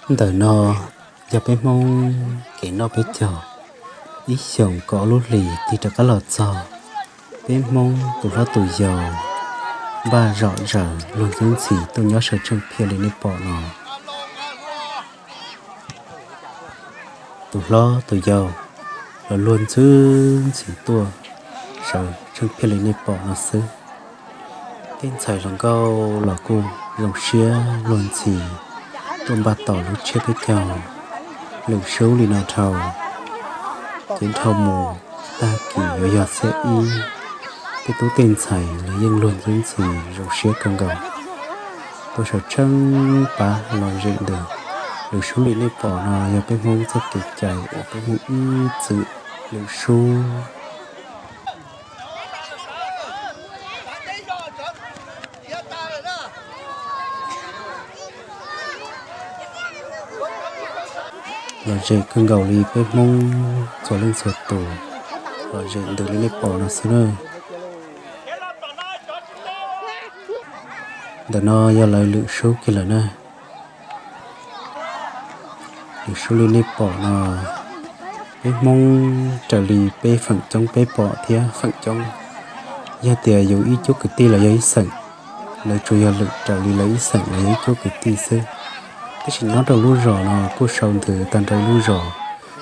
Ntawm no yog peb Hmoob kev noj peb caug, ib xyoos kaum ob lub hlis tig rov qab los txog, peb Hmoob tus hlob tus yau npaj zom zaws luag ntxub ntxhi tuaj nyob sawv tsheej phiaj li nej pom no. Tus hlob tus yau los luag ntxub ntxhi tuaj sawv tsheej phiaj li nej pom no xwb. Tej ntxhais hluas nkauj los kuj zoo siab luag ntxhi tuaj npaj tos lub tsiab peb caug lwm sub li no dhau, ces dhau mus tag kis yuav yog xiab ib, tej tub tej ntxhais los yeej luag ntxub ntxhi zoo siab kawg nkaus tuaj sawv tsheej pab lom zem ntws. Lwm sub li nej pom no yog peb Hmoob txoj kev cai uas peb Hmoob ib txwm lwm sub. Lom zem kawg nkaus li peb Hmoob txhua leej txhua tus, lom zem ntws li nej pom no xwb na. Ntawm no yog lawv lwm sub kiag lawm na. Lwm sub li nej pom no, peb Hmoob raws li peb feem coob peb pom thiab feem coob, yog tias yus ib cuab kwv tij los yog ib xeem, lawv tsuas yog lwm raws li lawv ib xeem los yog ib cuab kwv tij xwb. Tab sis nyob rau lub zos no kuj sau ntws tag nrho ib lub zos,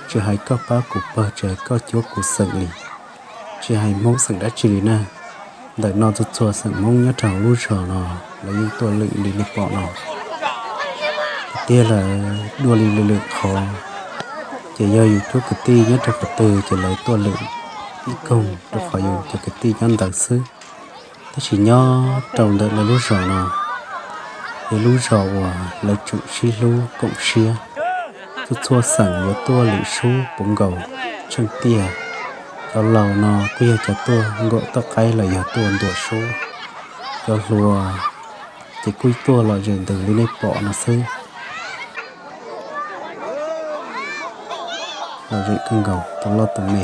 tsis hais koj pab kuv pawg, tsis hais koj cuab kuv xeem li, tsis hais Hmoob xeem dab tsi li na. Ntawm no txhua txhua xeem Hmoob nyob rau hauv lub zos no lawv yeej tuaj lwm li nej pom no. Tiag tiag lawm, dua li lwm lwm qhov, ces yog yus cuab kwv tij nyob rau qhov twg ces lawv tuaj lwm ib koog rau qhov yus cov kwv tij nyob ntawd xwb. Tab sis nyob rau ntawm lawv lub zos no, yog lub zos uas lawv tseem sib hlub koom siab, txhua txhua xeem yuav tuaj lwm sub puv nkaus tsheej tiag. Cov laus no kuj yog cov tuaj nkaum toj qaib los yog tuaj ntuas sub, cov hluas ces kuj tuaj lom zem ntws li nej pom no xwb. Lom zem kawg nkaus tus loj tus me.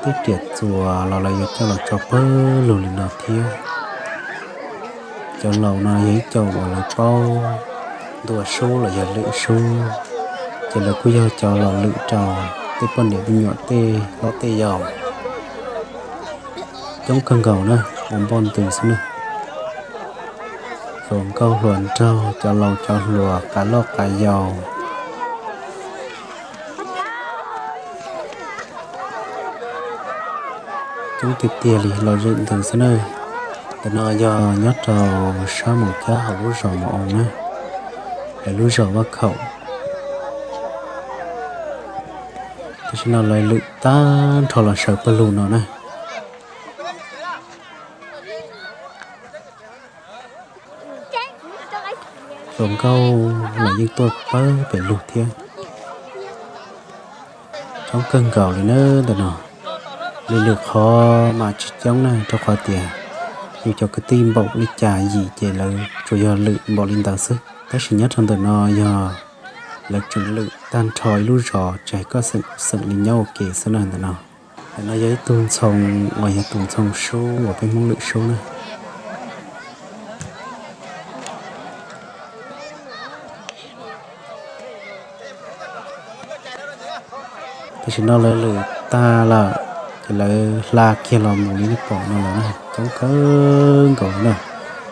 Tej riam txuas los lawv yuav coj los tso pawg lug li no thiab. Cov laus no yog ib co uas lawv paub ntuas sub los yog lwm sub, ces lawv kuj yog cov los lwm rau tej poj niam me nyuam tej hlob tej yau coob kawg nkaus na, ua npoj ntws xwb na. Hluas nkauj hluas nraug, cov laus cov hluas, qav loj qav yau, coob tiag tiag li, lom zem ntws xwb na. Ntawm no yog nyob rau sab Moos Cab hauv lub zos Moos Oo na, lawv lub zos Vaj Khaum. Tam sim no lawv lwm tag nrho los sawv pawg lug no na. Hluas nkauj los yeej tuaj pawg pem lug thiab. Coob kawg nkaus li na ntawm no. Li lwm qhov mas tsis coob na, rau qhov tias yus cov kwv tij npaum li cas yim ces lawv tsuas yog lwm npaum li ntawd xwb. Tab sis nyob rau ntawm no yog lawv tseem lwm tag nrho ib lub zos, tsis hais koj xeem kuv xeem li nyob ua ke xwb na ntawm no. Ntawm no yog ib tug ntxhoo uas yog tus ntxhoo sub uas peb Hmoob lwm sub na. Tam sim no lawv lwm tag lawm, ces lawv hla kiag los mus li nej pom no lawm na, coob kawg nkaus li na.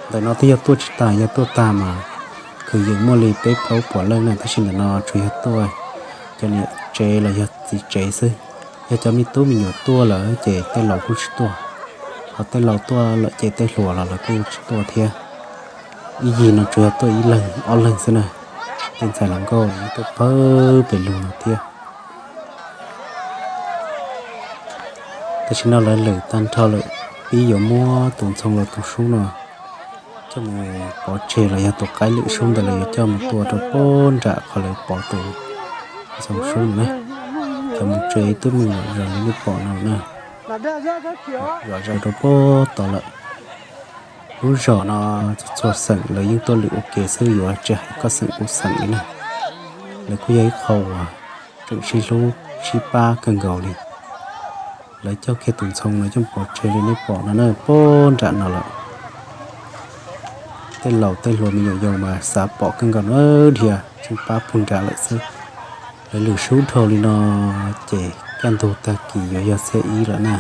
Ntawm no twb yog tuaj tsis tag, yog tuaj tag mas kwv yees muaj li peb plaub puas leej na, tab sis ntawm no tsuas yog tuaj cov niam tsev los yog txiv tsev xwb. Yog cov me tub me nyuam tuaj lawm ces tej laus kuj tsis tuaj, ho tej laus tuaj lawm ces tej hluas los lawv kuj tsis tuaj thiab. Ib yig no tsuas yog tuaj ib leeg ob leeg xwb na, tej ntxhais hluas nkauj tuaj pawg pem lug no thiab. Tam sim no lawv lwm tag nrho lawm, pib yuav muab tus ntxhoo los tus sub no coj mus pov tseg los yog tus qaib lwm sub ntawd lawv yuav coj mus tua rau pem nram qhov lawv pov tus ntxhoo sub no na. Cov mus tsev twb mus zom zaws li nej pom no na, zom zaws rau pem tod lawm. Lub zos no txhua txhua xeem lawv yeej tuaj lwm ua ke xwb, yuav tsis hais koj xeem kuv xeem li na. Lawv kuj yog ib qho uas tseem sib hlub sib pab kawg nkaus li. Lawv coj kiag tus ntxhoo no coj pov tseg li nej pom no na, puag nram no lawm. Tej laus tej hluas me nyuam yaus mas xav pom kawg nkaus na, dhia tseem pab puag nrad lawm xwb. Lawv lwm sub dhau li no ces kaj ntug tag kis yuav yog xiab ib lawm na.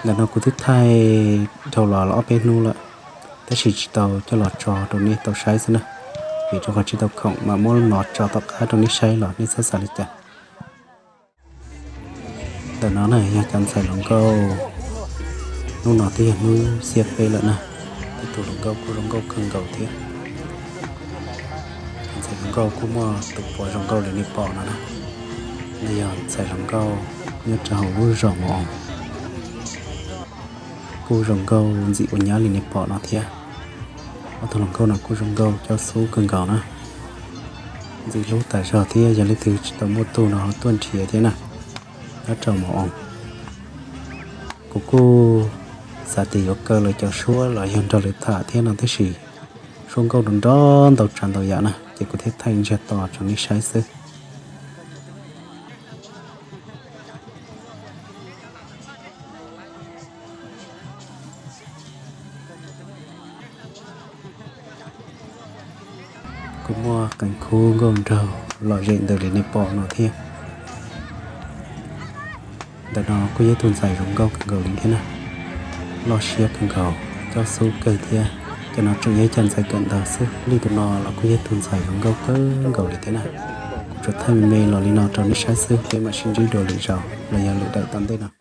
Ntawm no kuv twb thaij dhau los ob peb hnub lawm, tab sis tsis tau coj los tso rau nej tau saib xwb na, vim rau qhov tsis tau khoom mas muab no tso tom qab rau nej saib los nej txhob xav li cas. Ntawm no na yog cov ntxhais hluas nkauj, hnub no twb yog hnub xiab peb lawm na, tej tus hluas nkauj kuj zoo nkauj kawg nkaus thiab. Cov ntxhais hluas nkauj kuj muaj tus puav zoo nkauj li nej pom no na, no yog ntxhais hluas nkauj nyob rau hauv lub zos Mos Oos, kuj zoo nkauj ntxim ua nyab li nej pom no thiab. Ob tug hluas nkauj no kuj zoo nkauj coj xub kawg nkaus na, ntxim hlub tas zog thiab, yog leej twg tsis tau muaj tug no ho tuaj nrhiav thiab na, nyob rau Mos Oos. Kuv kuj xav tias yuav kaw lawv cov suab los yog nrog lawv tham thiab no tab sis suab nkauj nrov nrov ntau tsav ntau yam na ces kuv thiaj thaij ntsiag to rau nej saib xwb. Kuj muaj qees khub nkauj nraug lom zem ntawd li nej pom no thiab. Ntawm no kuj yog ib tug ntxhais zoo nkauj kawg nkaus li thiab na, loj siab kawg nkaus, coj xub kawg thiab. Cov no tseem yog ib co ntxhais kawm ntawv xwb, lwm tus no los kuj yog ib tug ntxhais zoo nkauj kawg nkaus li thiab na. Kuv tsuas thaij me me los li no rau nej saib xwb, peb mam sib ntsib dua lwm zaus los yog lwm daim tom ntej no.